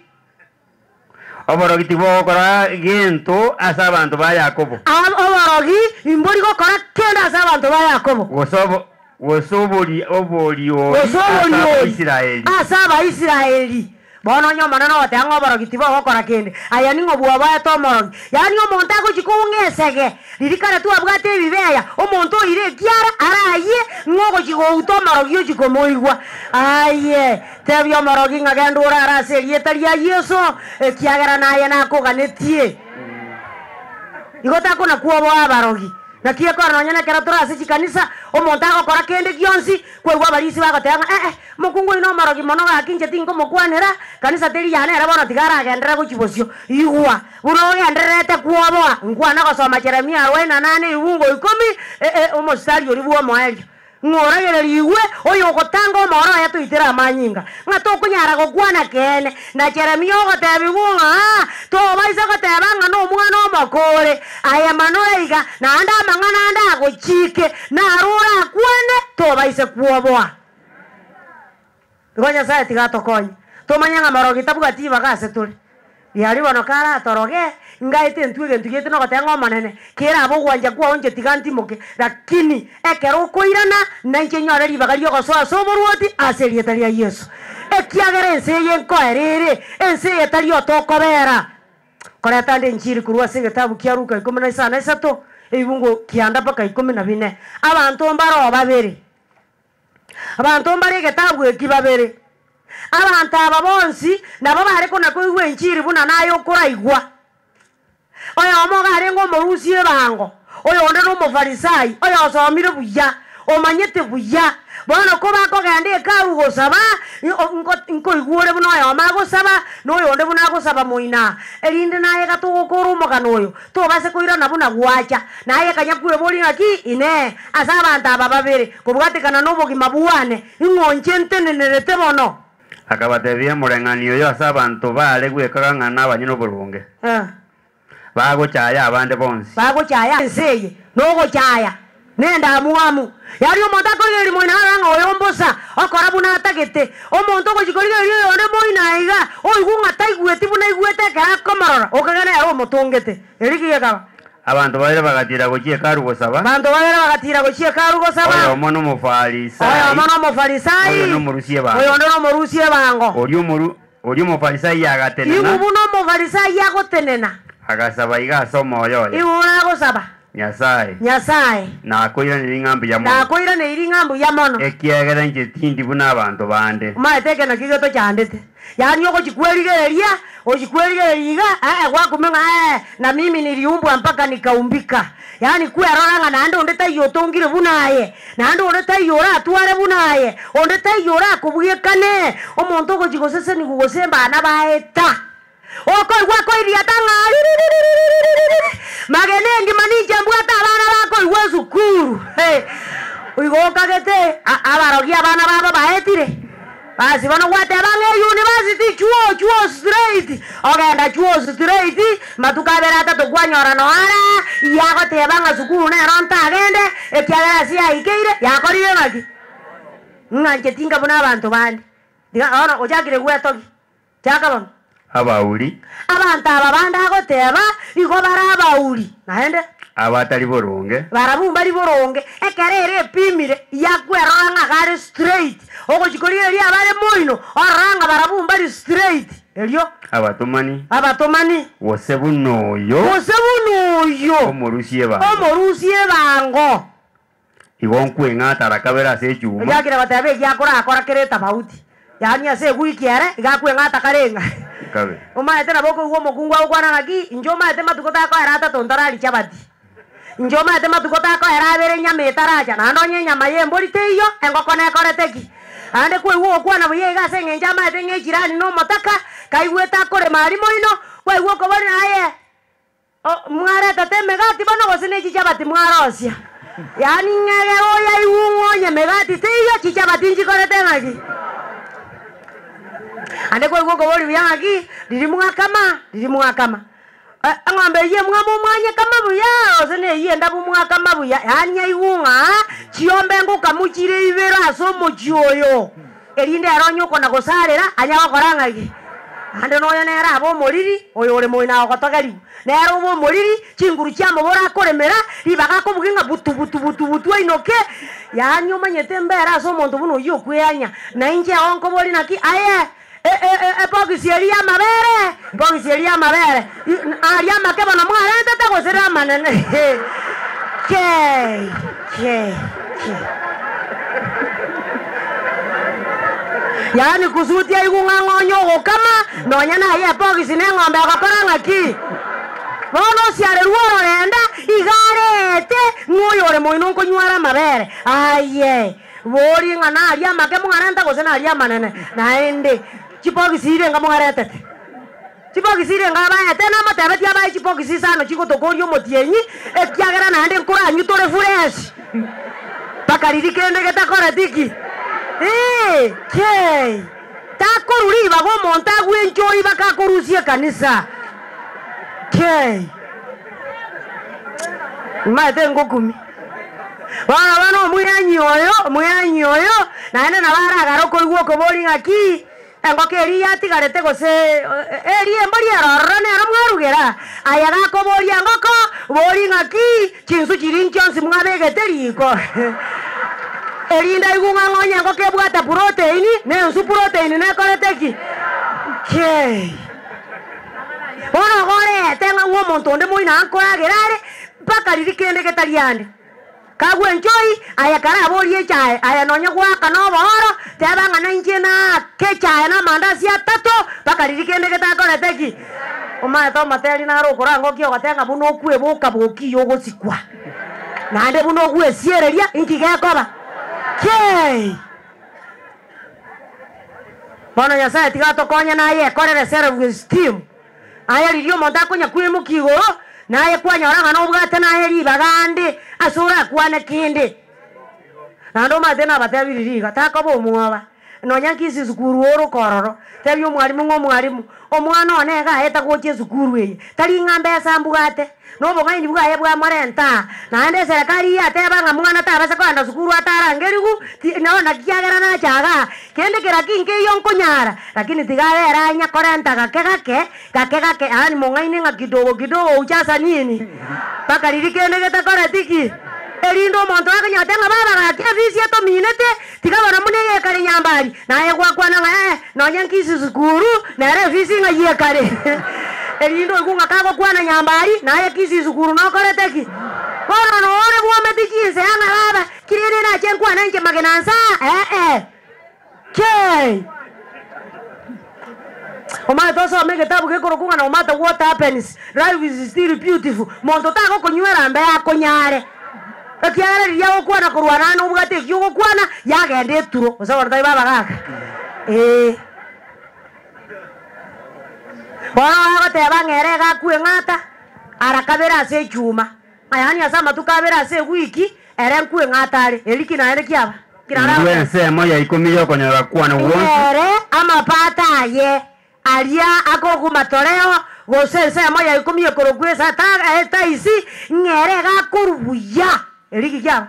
[SPEAKER 3] Oborogi tibogokora gento ase abanto ba Yakobo.
[SPEAKER 1] Oborogi imbori gokora kende ase abanto ba Yakobo.
[SPEAKER 3] Gose obo gose obori oboriori
[SPEAKER 1] Gose
[SPEAKER 3] ase
[SPEAKER 1] oboriori
[SPEAKER 3] Abaisraeli.
[SPEAKER 1] ase Abaisraeli. Bono onye Omonene ogoteba ng'a oborogi tibogokora kende, aye ning'o bwoboete omorogi? Yaani omonto agochia kong'a esege, riria kare twabwate ebibeya, omonto oire ekiara arayie ng'a ogochia. Ogochi gouta omorogi ochie komoigwa. Aye, tebia omorogi ng'a genda orare ase erieta ria Yeso, ekiagera naye nakoganetie. Igo takona kwoboa abarogi. Naki ekora nonya nekero tore ase chikanisa, omonto agokora kende gionsi, kwaigwa abarisia bagoteba ng'a ee, omokungu oyio nomorogi mono gaki inche tinkomokwanera, kanisa teri yane ere bono tiga aragenderere gochia bosio. Igwa, buna ogendererete kwoboa, nkwana gosoma Jeremia arobaini na nane ebungo ikomi, ee, omositari oria bw'omoerio. Ng'a oragererigwe oyogotanga omoro oye toitere amanyinga, ng'a tokonyara gokwana keene. Na Jeremia ogoteebigwa ng'a tobaisa goteba ng'a nomwana omokore, aye manora iga, naende amang'ana ande agochike, naro orakwane, tobaise kwoboa. Igo Nyasae tiga atokonye, tomanye ng'a morogi tabwati ribaga ase tore. Riaria bono karatoroge, ngaete intwe egento giaito nogoteba ng'a Omonene, kerabe ogwancha kwao inche tiga ntimoke, lakini ekero okoirana, nainche nyore ribaga ri'ogosoa ase oborwoti ase erieta ria Yeso. Ekiagera ense eye nkoera ere, ense eye tari otokobera. Koreta nde enchiri korwa ase egetabu kia Luka ikomi na isano na isato, ebibungo kianda mpaka ikomi na bine. Abanto mbaroo babere. Abanto mbare egetabu eki babere. Abanto aba bonsi nabo bare kona-koigwa enchiri buna naye okoraigwa. Oyomo iga arenge omorusia ebango, oyonde n'Omofarisai, oyosomire buya, omanyete buya. Bono kobakogenda Hekalu gosaba, nkoigwa ore buna oyomo agosaba, na oyonde buna agosaba moino aa, erinde naye gatogokora omogano oyo, tobase koirana buna gwacha. Naye kanya kweboria ng'aki, Inee, ase abanto aba babere, kobwatekana nobogima bwane, ing'o inche ntenenerete mono?
[SPEAKER 3] Akabatebia, Omoreng'anio oyo ase abanto baare gwekaga ng'a nabanyene oboronge, bagochaya abande bonsi.
[SPEAKER 1] Bagochaya ense eye nogochaya nendamwamu. Yaani omonto akorigereria moino arore ng'a oyo mbosa, okora buna atagete. Omonto ogochia korigereria oyonde moino aiga, oigwe ng'a taigweti buna aigwete ekero akomorora, okagera nere omotongete. Erio gekaba.
[SPEAKER 3] Abanto babere bagatiira gochia Hekalu gosaba.
[SPEAKER 1] Abanto babere bagatiira gochia Hekalu gosaba.
[SPEAKER 3] Oyomo n'Omofarisai.
[SPEAKER 1] Oyomo n'Omofarisai.
[SPEAKER 3] Oyonde nomorusia ebango.
[SPEAKER 1] Oyonde nomorusia ebango.
[SPEAKER 3] Oria omoru, oria Omofarisai agatenena.
[SPEAKER 1] Igwe buna Omofarisai agotenena.
[SPEAKER 3] Agasaba iga ase omoyo oye.
[SPEAKER 1] Igwe buna agosaba.
[SPEAKER 3] Nyasae.
[SPEAKER 1] Nyasae.
[SPEAKER 3] Nakoiraneiri ng'a mbuya mono.
[SPEAKER 1] Nakoiraneiri ng'a mbuya mono.
[SPEAKER 3] Ekiagera inche tindi buna abanto bande.
[SPEAKER 1] Omanyete eke nakio getochandete. Yaani ogochia kwerigereria, gochia kwerigereria iga, ee gwakumia ng'a ee, na mimi niliumbwa mpaka nikaumbika. Yaani kwerora ng'a naende onde taiyo otongire buna aye, naende onde taiyo oratware buna aye, onde taiyo orakobwekane. Omonto ogochia gosesenigwa gose embana baeta. Okoigwa akoiriata ng'a ririririririririri, magena engima ninche mbwate abana bakoigwa esukuru. Igo okagete abarogi abana babo baetire. Basi bono gwateba ng'a eyunivasiti chuo chuo straight, ogenda chuo straight, matuko abere atato kwanyora noara, yagoteba ng'a sukuru nero ntagende, ekiagera ase yaikeire, yakorire ng'aki? Ng'a inche tinga buna abanto bande. Tiga bono ochakire gwetogia. Chaka bono.
[SPEAKER 3] Abauri.
[SPEAKER 1] Abanto aba bande agoteba, igo bare abauri, naende.
[SPEAKER 3] Abatari boronge.
[SPEAKER 1] Barabwo mbari boronge. Ekero ere epimire, yakwerora ng'a iga are straight. Ogochia korigereria abare moino, orora ng'a barabwo mbari straight. Erio.
[SPEAKER 3] Abatomani.
[SPEAKER 1] Abatomani.
[SPEAKER 3] Gose buna oyo.
[SPEAKER 1] Gose buna oyo.
[SPEAKER 3] Omorusia ebango.
[SPEAKER 1] Omorusia ebango.
[SPEAKER 3] Igo nkweng'ata ara kabere ase echuma.
[SPEAKER 1] Ochakire goteba eki akorakora kere etabauti, yaani ase ewiki ere iga akweng'ata kare ng'a.
[SPEAKER 3] Kabe.
[SPEAKER 1] Omanyete nabo okoigwa omokungu agokwana ng'aki, inche omanyete matuko takoera atato ntarari chabati. Inche omanyete matuko takoera abere enyama etaracha, naende onye enyama ya embori teiyo, engoko nekorete ki? Naende kwaigwa ogokwana buya iga ase eng'encho amaete ng'a echirani na omotaka, kaigwete akorema aria moino, kwaigwa okoboria aye. Mwaretete emegati bono gose ne chichabati mwarosia? Yaani ng'egere oyo aigwe ng'a onye emegati teiyo, chichabati nchikorete ng'aki? Ande kwaigwa okoboria buya ng'aki, riria mwakama, riria mwakama. Eng'ombe eyio emwamu mwanyekama buya gose na eyio endabu mwakama buya? Yaani aigwe ng'a chiombe ngokamwa chire ibere ase omochie oyo. Erinde ere onye okona-gosarera, anya gokora ng'aki? Naende noyo nere abe omoriri, oyore moino agotogerigwa. Nere obe omoriri, chinguru chiamobora akoremera, ribaga akobugia ng'a butu butu butu butu ainoke, yaani omanyete mbere ase omonto buna oyio okweanya. Na inche oo nkoborie naki, aye, ebogisi eria y'amabere, ebogisi eria y'amabere, aria amake bono mwarentete gose namanene? Kei, kei, kei. Yaani kusuti aigwe ng'a ng'onye ogokama, nonya naye epogisi na eng'ombe egokora ng'aki? Bono osiarerwe ororenda, iga areete ng'a oyore moino nkonyware amabere. Aye! Bori ng'a naria amake mwarenta gose naria amanene, naende chipogisi irenga mwaretete? Chipogisi irenga abaete? Namotebetie abae chipogisi isano chigotokoria omotienyi, ekiagera naende nkoranywe tore fureshi mpaka riria kende getakoreti ki? Ee, kei! Takorwa ribaga omonto agwe enchoi mpaka akorusia ekanisa. Kei! Nimaete ngokumia. Bono bono omweanyi oyo, omweanyi oyo, naende nabo aragare okoigwa okoboria ng'aki, Engoko eria yatigarete gose eria embori ere ororo nero mwarugera? Aye gakoboria engoko, bori ng'aki, chinsu chiria nchionsi mwabegete riko? Erinde aigwe ng'a onye engoko ebwate protein, na ensu protein nekorete ki? Kei! Bono igo orete ng'a ng'a omonto onde moino ankoragera are, mpaka riria kende getari ande. Kagwe enchoi, aye karaborie echae, aye nonya goaka nobooro, teba ng'a nainche naake echae na amandasi atato, mpaka riria kende getakorete ki? Omanyete omoteri naro okorangokia ogoteba ng'a buna okweboka bokiya ogosikwa, naende buna ogwesiereria, inki gekoba? Kei! Bono Nyasae tiga atokonye naye ekorere self esteem. Aye riria omonto akonya kweimokia igoro, naye kwanyora ng'a nobwate naye ribaga ande ase orakwane kende. Naende omanyete nabatebirie riga, takoba omwoba, nonya nki ase esukuru ore okororo, tebia omwalimu ng'a omwalimu, omwana one iga aye tagocha esukuru eye, tari ng'a mbesa mbwate, na obong'aini bwaye bwamorenta aa, naende eserekari yateba ng'a mwana tabasa kogenda sukuru atarangerigwe, ti nabo naki kiagera nacha igaa, kende kera ki nkeiyo nkonyara, lakini tiga abere anya korenta gake gake, gake gake, yaani mong'aini ng'a kidogo kidogo hujaza nini? Mpaka riria kende getakoreti ki? Erinde omonto akonyora goteba ng'a baba gaki efisi etominete, tiga bono buna eye ekare nyambari, naye gwakwana ng'a ee, nonye nkisi sukuru, nere efisi ng'ai ekare. Erinde oigwe ng'a kagokwana nyambari, naye kisi sukuru nokorete ki? Bono nore bwometi chinse ng'a baba, ki rende nache nkwane inche magena nsa ee ee. Kei! Omanyete osome egetabu gekorokwa ng'a no matter what happens, life is still beautiful. Monto tagokonywera mbe akonyare. Ekiagera riria agokwana korwa nane obwate ekio ogokwana, yagenda eturo. Gose bono tari babagaka? Eeh. Bono bagoteba ng'a ere iga akwe ng'ata, ara kabere ase echuma. Yaani ase amatuko abere ase ewiki, ere nkweng'ata are. Eri ki naende kiaba? Ki naende
[SPEAKER 3] Indwe
[SPEAKER 1] agoteba?
[SPEAKER 3] ensemo ya ikomi y'okonyora kwane gwonsi.
[SPEAKER 1] Ere amapato aye aria akorokwa matoreo, gose ensemo ya ikomi ekorokwa esata etaisi, ng'ere iga akorwa buya. Eri ki kiaba?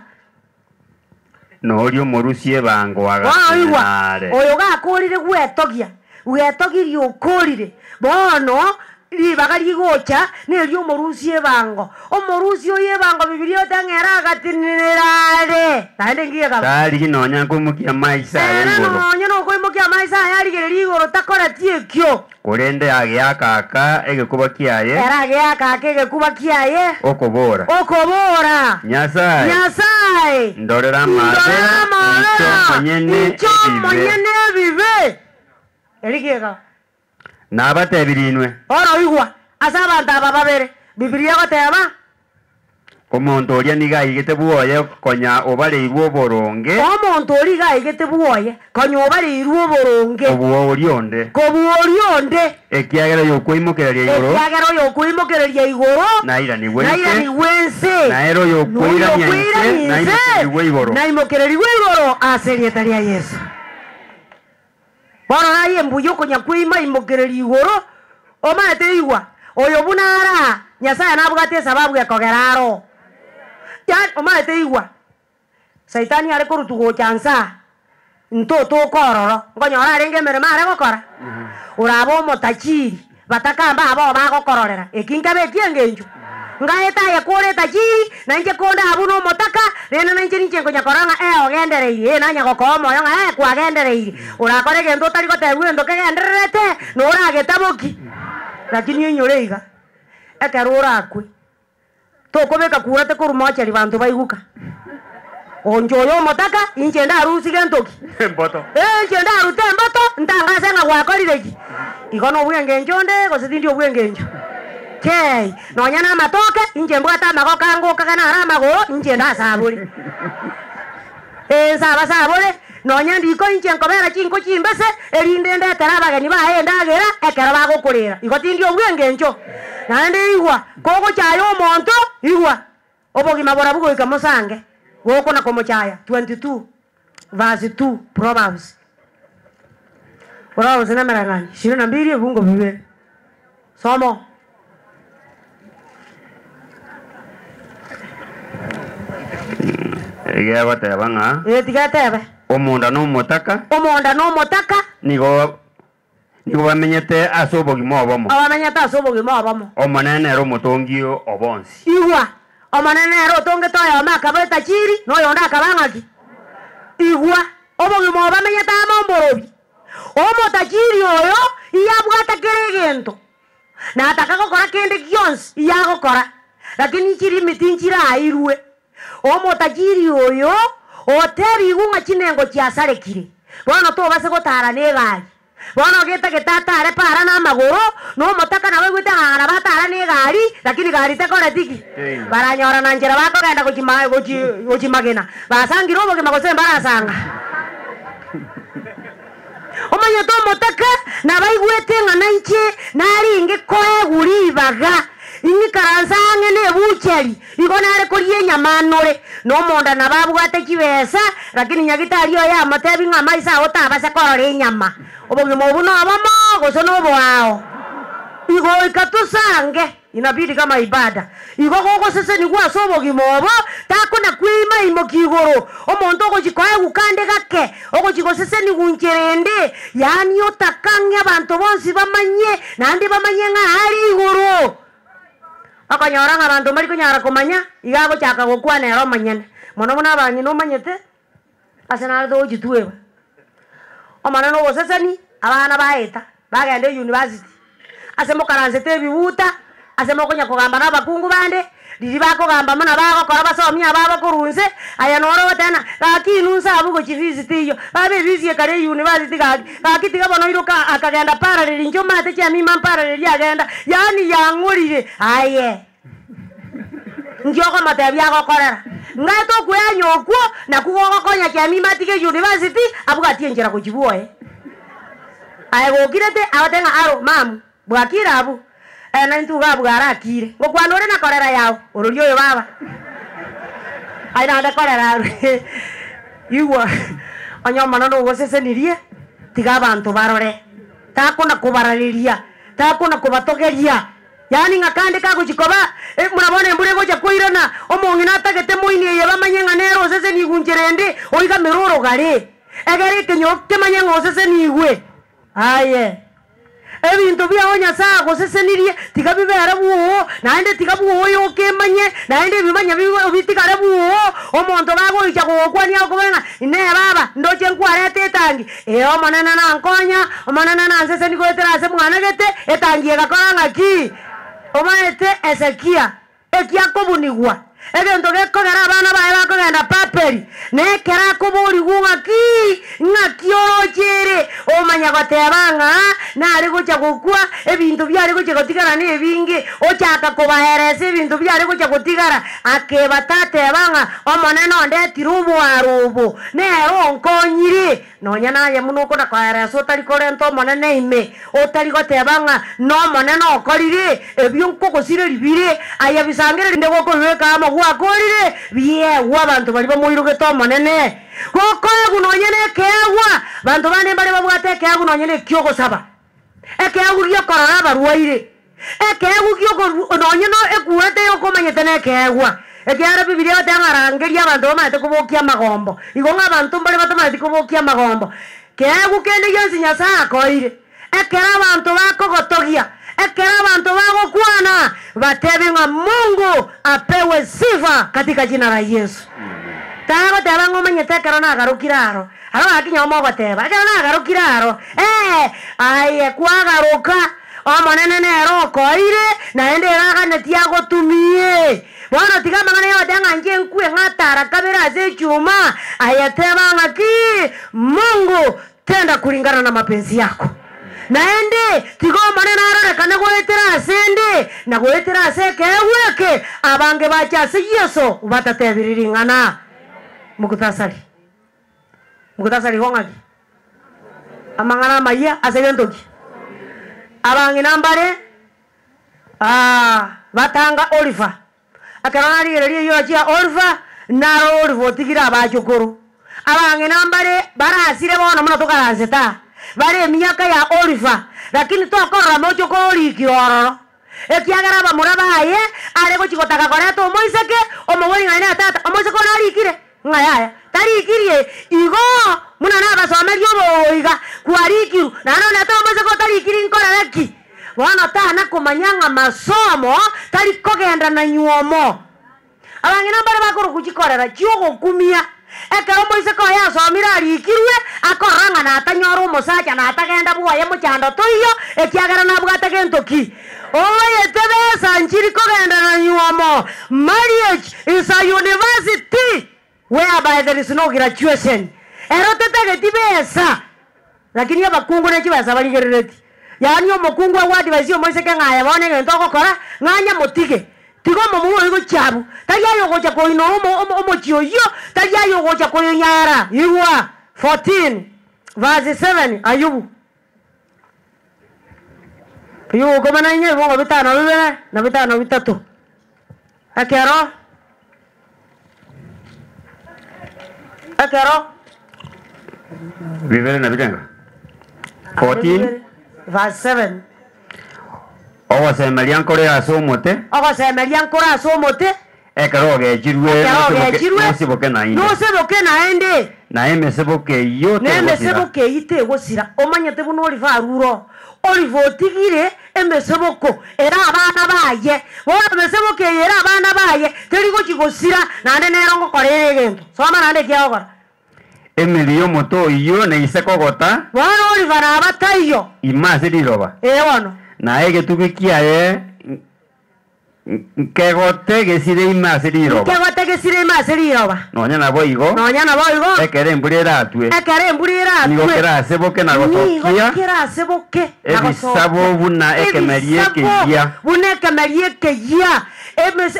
[SPEAKER 3] Noria omorusia ebango
[SPEAKER 1] Bono igwa,
[SPEAKER 3] agatenena are.
[SPEAKER 1] oyo gakorire gwetogia, bwetogirie okorire, bono ribaga rigocha neri'omorusia ebango. Omorusia oyo ebango Bibilia egoteba ng'a ere agatenenera are, naende inki gekaba?
[SPEAKER 3] Tarigi nonya nkoimokia amaiso aye
[SPEAKER 1] Ere
[SPEAKER 3] igoro.
[SPEAKER 1] nonya nokoimokia amaiso aye arigererie igoro takoreti ekio.
[SPEAKER 3] Korende ageaka-aka egekuba kiaye.
[SPEAKER 1] Ere ageaka-aka egekuba kiaye.
[SPEAKER 3] Okobora.
[SPEAKER 1] Okobora.
[SPEAKER 3] Nyasae.
[SPEAKER 1] Nyasae.
[SPEAKER 3] Ndorera amaabera, inche omonyene
[SPEAKER 1] Inche omonyene ebibe. Erio kiga.
[SPEAKER 3] Nabatebirie inwe.
[SPEAKER 1] Bono igwa, ase abanto aba babere, Bibilia egoteba.
[SPEAKER 3] Omonto oria nigo aigete bwoye konya obareirwe oboronge.
[SPEAKER 1] Omonto oria iga aigete bwoye konya obareirwe oboronge.
[SPEAKER 3] Kobua oria onde.
[SPEAKER 1] Kobua oria onde.
[SPEAKER 3] Ekiagera oyokoimokereria igoro.
[SPEAKER 1] Ekiagera oyokoimokereria igoro.
[SPEAKER 3] Nairanigwe inse.
[SPEAKER 1] Nairanigwe inse.
[SPEAKER 3] Na ere oyokoirania inse naimokererigwe igoro.
[SPEAKER 1] Naimokererigwe igoro ase erieta ria Yeso. Bono naye mbuya okonya kweima-imokereria igoro, omanyete igwa, oyo buna are aa, Nyasae nabwate esababu ekogera are oo. Yaani omanyete igwa, Saitani are korutwa gocha nse aa, ntotoka ororo, nkonyora arenge emeremo are gokora? Orabe omotachiri, Bataka mbabo bagokororera, eki nkabe eki'engencho. Ngaeta aye kore etajiri, na inche konde abwo nomotaka, rende nainche ninche nkonya korora ng'a ee ogendereire, ee nanya gokoa omoyo ng'a ee kwagendereire. Orakore egento otari gotebigwa egento kegendererete, noragetaboki. Lakini oinyore iga, ekero orakwe, tokobeka kura tekorwa mocheri banto baiguka. Onche oyo omotaka, inche ndarusie gento ki?
[SPEAKER 3] Emboto.
[SPEAKER 1] Ee, inche ndarute emboto, ntangase ng'a gwakorire ki? Igo nobw'engencho onde, gose tindi obw'engencho? Kei, nonya namatoke, inche mbwate amagoko ange okage naro amagoro, inche ndasabore. Ee, nsabasabore, nonya ndiko inche nkobera chinko chimbese, erinde ndetere abageni baye endagera ekero bagokorera. Igo tindi obw'engencho. Naende igwa, kogochaya omonto, igwa, obogima borabwo goika mosange, gokona komochaya. 22 verse 2 Proverbs. Proverbs nemereng'anio ishirini na mbili ebungo bibere. Soma.
[SPEAKER 3] Iga egoteba ng'a
[SPEAKER 1] Ee, tiga etebe.
[SPEAKER 3] omonda na omotaka
[SPEAKER 1] Omonda na omotaka
[SPEAKER 3] nigo nigo bamenyete ase obogima obomo.
[SPEAKER 1] Abamenyete ase obogima obomo.
[SPEAKER 3] Omonene nere omotongi o bonsi.
[SPEAKER 1] Igwa, Omonene nere otongete oyomo akaba etachiri, na oyonde akaba ng'aki? Igwa, obogima obo bamenyete amo mborobi. Omotachiri oyo iyabwate kera egento, na ataka gokora kende gionsi iyagokora, lakini chirimiti nchirairwe. Omotajiri oyo otebigwe ng'a chinengo chiasarekire, bono tobase gotara negari. Bono getagete atare para namagoro, na omotaka nabo aigwete ng'a nabo atara negari, lakini gari tekoreti ki? Baranyorana nchera bakogenda gochima gochi gochimagena, basangire obogima gose mbarasanga. Omanyete omotaka nabaigwete ng'a nainche narenge koegwa ribaga, ing'ikaranse ang'e nebuchari, igo nare koria enyama anore, na omonda nabo abwate chibesa, lakini nyagitari oye amotebi ng'a amaiso ao tabase korora enyama. Obogima obwo nobomo gose noboao? Igo goika tosange. Inabidi kama ibada. Igo gogosesenigwa ase obogima obo, takona kweima imoki igoro, omonto ogochia koegwa kande gake, ogochia gosesenigwa nchera ende, yaani otaka ng'a abanto bonsi bamanye, naende bamanye ng'a are igoro. Okonyora ng'a abanto mbari konyara komanya, iga agochaka gokwana ere omonyene. Mono buna abang'ina omanyete, ase nare togochia tweba. Omonene oboseseni, abana baeta, bagenda eyunivasiti, ase mokaransete ebibuta, ase mokonya kogamba na abakungu bande, riria bakogamba buna bagokora basomie ababo korwa inse, aye noro ogoteba ng'a gaki inwe nse abwo gochia fees teiyo, baba efees ekare eyunivasiti gaki, gaki tiga bono oiroka akagenda parallel inche omanyete chiamima mparallel agenda, yaani yang'orire aye. Inki okomotebia agokorera? Ngaete okweanya okwo, nakwo gogokonya chiamima atige university, abwatie enchera gochia bwoye. Aye gokirete, agoteba ng'a aro, mamu, bwakire abwo? Eh, naintwe iga abwo arakire. Ngokwana ore na korera yao, ororia oyo baba. Aye naende korera arwe. Igwa, onye Omonene ogosesenirie, tiga abanto barore. Takona kobarareria, takona kobatogeria. Yaani ng'a kande kagochia koba, buna bono embura egocha koirana, omong'ina atagete moini eye bamanye ng'a nere osesenigwe nchera ende, oigamere orogare, egere ekenyoro kemanye ng'a osesenigwe. Aye, ebinto biao Nyasae agosesenirie, tiga bibere bwoo, naende tiga bwoo yokemanye, naende ebimanya bibe bitigare bwoo, omonto gagoicha kogokwania akobore ng'a inee baba, ndoche nkwarete etangi, Ee, Omonene nankonya, Omonene nanseseni goetera ase mwana gete, etangi egakora ng'aki? Omanyete Hezekia, ekiakobunigwa, egento gekogera abana baye bakogenda Babeli, na ekero akoborigwa ng'aki, ng'aki oroche ere, omanya goteba ng'a nare gocha gokwa, ebinto biare gocha gotigara nebinge, ochaka kobaeresa ebinto biare gocha gotigara, akeba tateba ng'a Omonene ondetire oboaro obo, Nere onkonyire, nonya naye buna okona-koeresa otari korenta Omonene ime, otari goteba ng'a n'Omonene okorire, ebio nkogosireria bire, aye bisangererie rinde gokobibeka amo gwakorire, biegwe abanto baria bamoirogete Omonene. Gokoegwa nonya nekeegwa, banto bande mbare babwate ekeegwa nonya neki'ogosaba. Ekeegwa gi'okorora abarwaire, ekeegwa gi'okoru nonye no ekuurete yokomanyete nekeegwa, ekiagera Bibilia egoteba ng'a rangeria abanto bamaete kobokia amagombo, igo ng'a abanto mbare batamaeti kobokia amagombo. Keegwa kende gionsi Nyasae akoeire, ekero abanto bakogotogia, ekero abanto bagokwana, batebe ng'a Mungu apewe sifa katika jina la Yesu. Tagoteba ng'a omanyete ekero nagarokire aro, Aro gaki nyoma ogoteba, Ekero nagarokire aro, ee, aye kwagaroka, Omonene nere okoeire, naende ere aganetie agotumie. Bono tiga amang'ana yogoteba ng'a inche nkwe ng'atara kabere ase echuma, aye teba ng'aki, Mungu, tenda kulingana na mapenzi yako. Naende tiga Omonene arorekane goetera ase 'nde, na goetera ase ekeegwa eke, abange bache ase Yeso batatebiri ring'ana. Mukhtasari. Mukhtasari igo ng'aki? Amang'ana amayia ase gento ki? Abang'ina mbare batanga Olifa. Ekero narigereria eyio ochia Olifa, naro Olifa otigire abachokoro. Abang'ina mbare barasire bono buna tokaransete aa, bare emiaka ya Olifa, lakini tokorora mochokoro orikire ororo. Ekiagera abamura baye are gochia gotaka koreta omoiseke, omobori ng'a inee tata, omoiseke one arikire? Ng'a yaya, tarikirie. Igo buna nabasomerie obogo iga, kwarikirwe, naende onete omoiseke otarikiri nkorere ki? Bono tana komanya ng'a masomo tari kogenda na nywomo. Abang'ina mbare bakorokwa chikorera chi'ogokumia. Ekero omoiseke oye asomire arikirwe, akorora ng'a natanyore omosacha natagenda bwoye mochando toiyo, ekiagera nabwate gento ki? Omaete besa nchiri kogenda na nywomo. Marriage is a university whereby there is no graduation. Ero tetageti besa. Lakini abakungu ne chibesa barigereretie. Yaani omokungu agw'advise omoiseke ng'a aye bono egento ogokora, ng'a nyamotige. Tiga omomura oyio gochia abwo. Tari aye ogocha koinora omo omo omochie oyio, tari aye ogocha koyonyara. Igwa! 14 verse 7 Ayubu. Ayubu okomana inye ebibongo bitano bibere na bitano bitato. Ekero. Ekero.
[SPEAKER 3] Bibere na birenga? 14.
[SPEAKER 1] Verse 7.
[SPEAKER 3] Ogosemeria nkore ase omote.
[SPEAKER 1] Ogosemeria nkore ase omote.
[SPEAKER 3] Ekero ogechirwe,
[SPEAKER 1] Ekero ogechirwe,
[SPEAKER 3] noseboke naende.
[SPEAKER 1] Noseboke naende.
[SPEAKER 3] Na emeseboko eyio
[SPEAKER 1] Na
[SPEAKER 3] tegosira.
[SPEAKER 1] emeseboko eyio tegosira. Omanyete buna Oliver arure oo. Oliver otigire emeseboko ere abana baye. Bono emeseboko eye ere abana baye teri gochia gosira, naende nero ngokora ere egento. Soma naende eki agokora.
[SPEAKER 3] Emeri y'omote oyio neise kogota.
[SPEAKER 1] Bono Oliver naba taiyo.
[SPEAKER 3] Ime ase riroba.
[SPEAKER 1] Ee bono.
[SPEAKER 3] Na egetugi kiaye Nkegote gesire ime ase riroba.
[SPEAKER 1] Nkegote gesire ime ase riroba.
[SPEAKER 3] Nonya naboigo.
[SPEAKER 1] Nonya naboigo.
[SPEAKER 3] Ekero embura eratwe.
[SPEAKER 1] Ekero embura eratwe.
[SPEAKER 3] Nigo keraseboke na gosokia.
[SPEAKER 1] Nigo keraseboke na gosokia.
[SPEAKER 3] Ebisabo buna ekemeria ekeyia.
[SPEAKER 1] Ebisabo buna ekemeria ekeyia.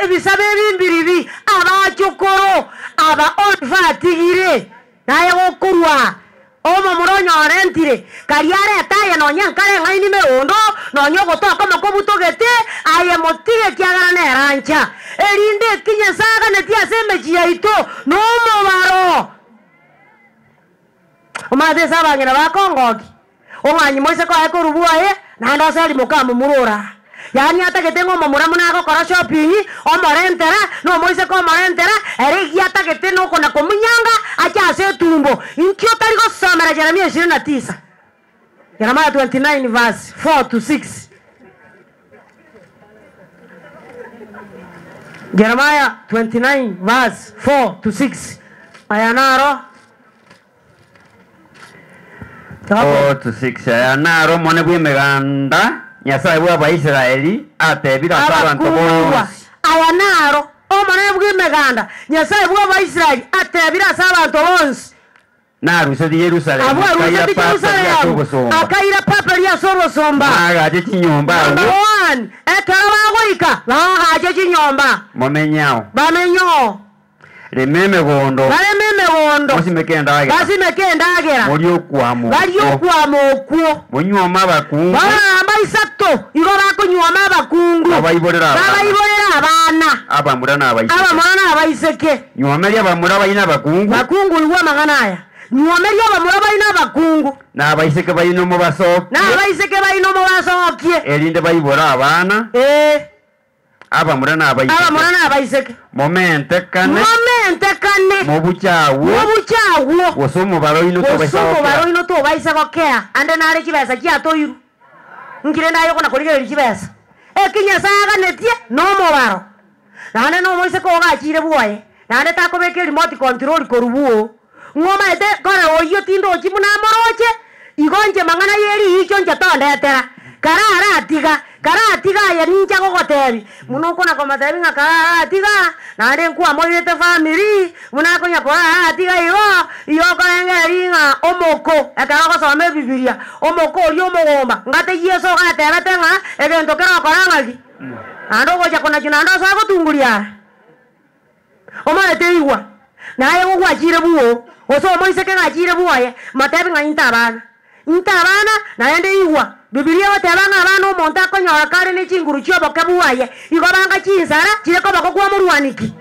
[SPEAKER 1] Ebisabo ebi mbiribi abachokoro aba Oliver atigire. Naye gokorua omomura onyorentire, karia arete aye nonya nkare eng'aini megondo, nonya ogotoka omokobutogete, aye motige ekiagera nerancha. Erinde eki Nyasae aganetie ase emechie yaito nomobaro. Omanyete ase abang'ina bakongoki. Ong'anyi moiseke oye korwa bwoye, naende oseri moka momura ora. Yaani atagete ng'a omomura buna agokora shopping, omorentera, na omoiseke omorentera, ere egia atagete nokona komunyanga ache ase etumbo. Inki otari gosomera Jeremia 29? Jeremiah 29 verse 4 to 6. Jeremiah 29 verse 4 to 6. Aya naro.
[SPEAKER 3] 4 to 6 Aya naro Omonene bw'Emeganda, Nyasae bw'Abaisraeli, atebire ase abanto
[SPEAKER 1] Abakungwa.
[SPEAKER 3] bonsi.
[SPEAKER 1] Aya naro Omonene bw'Emeganda, Nyasae bw'Abaisraeli, atebire ase abanto bonsi.
[SPEAKER 3] Narusetie Yerusalemu,
[SPEAKER 1] Abwo
[SPEAKER 3] nkaira
[SPEAKER 1] arusetie
[SPEAKER 3] Babeli ase
[SPEAKER 1] Yerusalemu,
[SPEAKER 3] obosomba.
[SPEAKER 1] akaira Babeli ase obosomba.
[SPEAKER 3] Naagache chinyomba
[SPEAKER 1] Number
[SPEAKER 3] agwo.
[SPEAKER 1] one, ekero bagoika, baagache chinyomba.
[SPEAKER 3] Momenye ao.
[SPEAKER 1] Bamenye oo.
[SPEAKER 3] Rema emegondo.
[SPEAKER 1] Bareme emegondo.
[SPEAKER 3] Mosimeke endagera.
[SPEAKER 1] Basimeke endagera.
[SPEAKER 3] Morie okwama okwo.
[SPEAKER 1] Barie okwama okwo.
[SPEAKER 3] Monyuome abakungu.
[SPEAKER 1] Bono abaisato igo bakonyuoma abakungu.
[SPEAKER 3] Babaiborere abana.
[SPEAKER 1] Babaiborere abana.
[SPEAKER 3] Abamura na abaiseke.
[SPEAKER 1] Abamura na abaiseke.
[SPEAKER 3] Nyuomeria abamura baino abakungu.
[SPEAKER 1] Bakungu igwa amang'ana aya. Nyuomeria abamura baino abakungu.
[SPEAKER 3] Na abaiseke baino mobasokie.
[SPEAKER 1] Na abaiseke baino mobasokie.
[SPEAKER 3] Erinde baibore abana.
[SPEAKER 1] Ee.
[SPEAKER 3] Abamura na abaiseke.
[SPEAKER 1] Abamura na abaiseke.
[SPEAKER 3] Momentekane.
[SPEAKER 1] Momentekane.
[SPEAKER 3] Mobuche agwo.
[SPEAKER 1] Mobuche agwo.
[SPEAKER 3] Gose omobaro oino tobaisa
[SPEAKER 1] Gose
[SPEAKER 3] gokea.
[SPEAKER 1] omobaro oino tobaisa gokea. Ande nare chibesa chiatoirwe. Nki rende aye okona korigereria chibesa? Eki Nyasae aganetie nomobaro. Naende nomoiseke ogachire bwoye, naende takobeka erimote control korwa bwoo. Ng'o omaete kore oyio tindochi buna amoroche? Igo inche mang'ana ye riicho inche tondetera. Kare aratiga. Karatiga aye ninche gogotebi, buna okona komotebi ng'a karatiga, naende nkwamoirete famiri, buna akonya koratiga igo, igo okorengereria ng'a omoko, ekero ogosoma ebibiria, omoko oria omogomba, ngate Yeso ogatebete ng'a egento kerokora ng'aki? Naende ogocha konachwa naende osoe gotunguria are. Omanyete igwa, naye gogwachire bwoo, gose omoiseke gachire bwoye, motebi ng'a inte abana. Inte abana, naende igwa, Bibilia egoteba ng'a abana omonto akonyora kare ne chinguru chi'oboke bwaye, igo banga chinsara chire koboko kw'omorwani ki?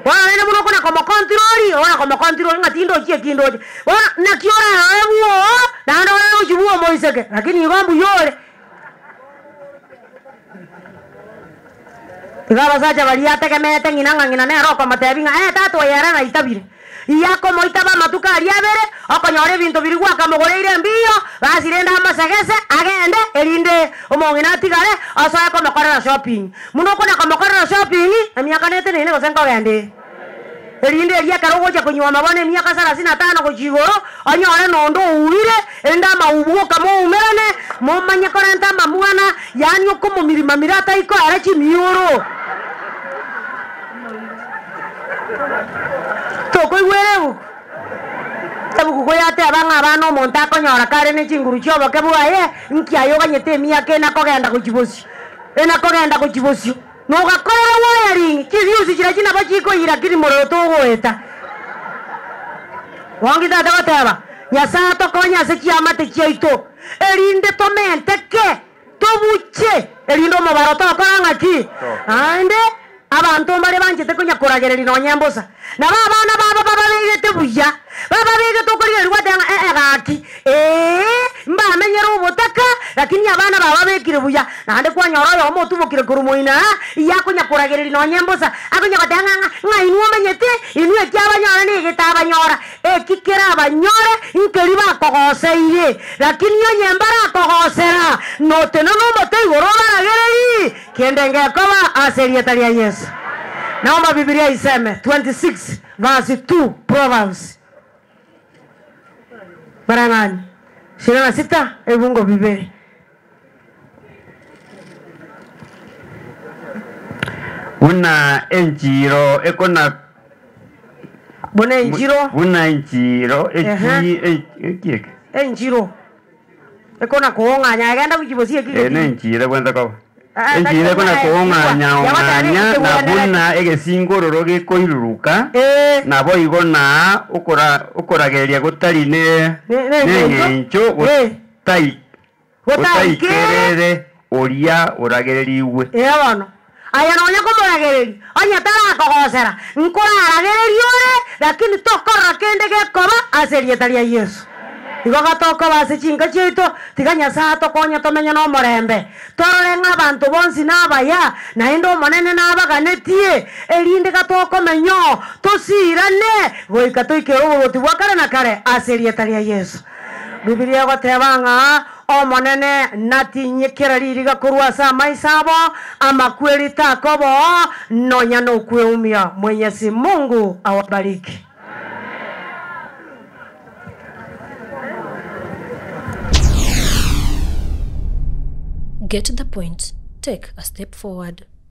[SPEAKER 1] Bono rende buna okona komokontirori, okona komokontirori ng'a tindochi eki ndoche. Bono naki orarore bwoo, naende orare gochia bw'omoiseke, lakini igo mbuya ore. Igo abasacha baria ategemeete ng'ina ng'a ng'ina nere okomotebia ng'a, Ee, tata oyo ere naitabire. Iye akomoitaba amatuko aria abere, okonyora ebinto biria gwakamogoreire mbiyo, basi rende amosegese agende, erinde omong'ina atigare osoe komokorera shopping. Buna okona komokorera shopping, emiaka neteneine gose nkogenda ere. Erinde erio ekero ogocha konyuoma bono emiaka sarasini na tano gochia igoro, onyore nonde oubire, erinde amaubu goka moumerane, momanye korenta amamwana, yaani okomomirimamira ataikoera chimioro. Tokoigwera ebuku? Ebuku koyateba ng'a abana omonto akonyora kare ne chinguru chi'oboke bwaye, nki aye oganyete emiaka ena kogenda gochia bosio, ena kogenda gochia bosio. Nogakorera wiring, chifuse chiria chinabo chikoyia lakini morero togoeta. Bongi tata goteba, Nyasae atokonye ase chiamate chiaito, erinde tomenteke, tobuche, erinde omobaro tokora ng'aki? Naende abanto mbare banchete konya koragereria nonye mbosa. Nabo abana babo bababegete buya, bababegete okorigereria gwateba ng'a ee gaki, ee, mbamenyere obotaka, lakini abana bababekire buya. Naende kwanyora oyomo otubokire korwa moino aa, iye akonya koragereria nonye mbosa, akonya goteba ng'a ng'a ng'a inwe omanyete, inwe eki abanyora na egetabanyora, eki kerabanyore nkeri bakogoseire. Lakini onye mbarakogosera, notenene omote igoro obaragererie, Kende ngekoba ase erieta ria Yeso. Naomba Bibilia iseme 26 verse 2 Proverbs. Barang'ani 26 ebibungo bibere.
[SPEAKER 3] Buna enchiro ekona
[SPEAKER 1] Buna enchiro.
[SPEAKER 3] Buna enchiro
[SPEAKER 1] Ehe.
[SPEAKER 3] echi eki eke.
[SPEAKER 1] Enchiro. Ekona koong'anya egenda gochia bosio eki
[SPEAKER 3] Eye
[SPEAKER 1] getiri.
[SPEAKER 3] nenchiro ebwenerete koba.
[SPEAKER 1] Ah,
[SPEAKER 3] Enchiro ekona
[SPEAKER 1] tari
[SPEAKER 3] koong'anya
[SPEAKER 1] kong'anya,
[SPEAKER 3] ong'anya
[SPEAKER 1] yagoteba
[SPEAKER 3] na
[SPEAKER 1] ekebwenerete.
[SPEAKER 3] buna egesingororo gekoiruruka,
[SPEAKER 1] Eh.
[SPEAKER 3] naboigo na okora okoragereria gotari ne
[SPEAKER 1] Ne- ne
[SPEAKER 3] neng'encho
[SPEAKER 1] Eh.
[SPEAKER 3] gotai
[SPEAKER 1] Gotaikere.
[SPEAKER 3] gotaikerere oria oragererigwe.
[SPEAKER 1] Ee bono, aye nonya komoragereria, onye tarakogosera, nkoraragererie ore, lakini tokorora kende gekoba ase erieta ria Yeso. Igo gatokoba ase chinka chiaito, tiga Nyasae atokonye tomenye nomorembe, torore ng'a abanto bonsi nabaya, naende Omonene nabaganetie, erinde gatokomenya oo, tosiirane goika toikere oboruoti bwa kare na kare ase erieta ria Yeso. Bibilia egoteba ng'a Omonene natinyie kera ririga korwa ase amaiso abo, amakweri takoba oo, nonya nokweumia. Mwenyezi Mungu awabariki.
[SPEAKER 2] Get the point, take a step forward.